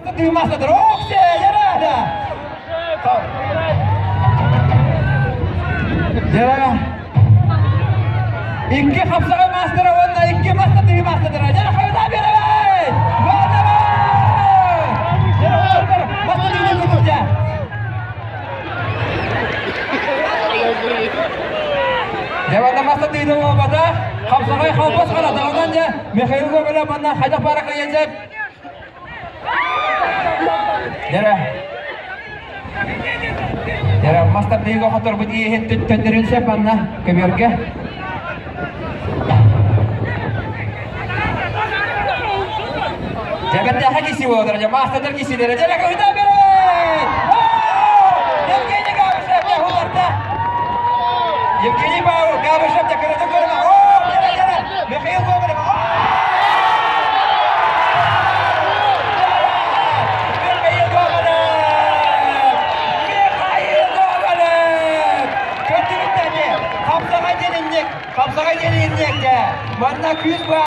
Тыымастатыр. Оксе, ярада! Дьэ, икки хапсаҕай маастара уонна икки маста тыы маастара. Дьэ, хайда биэрэбэй! Дьэ, маста тыыны кутур дьэ. Дьэ, манна маста тыыны буолбата. Хапсаҕай холбос харатаҕынан дьэ, Михаил Гоголев манна хайдах баара кыйан дьэ, Дьэрэ. Дьэрэ, мас тардыыга хоторбут иэһин төннөрүн сөп манна көбүөргэ. Дьэбэрдээхэ киси буолар, дьэ маастардар кисилэрэ дьэрэ кыһыта берет! Евгений Габышев дьэ хуларда! Евгений Габышев дьэ кырата көрүмэ! О, дьэрэ, дьэрэ! Михаил Гоголев! Михаил Гоголев! Михаил Гоголев! Көттүбүттээти! Хапсаҕай диэн инник! Хапсаҕай диэн инник! Манна күүс баар!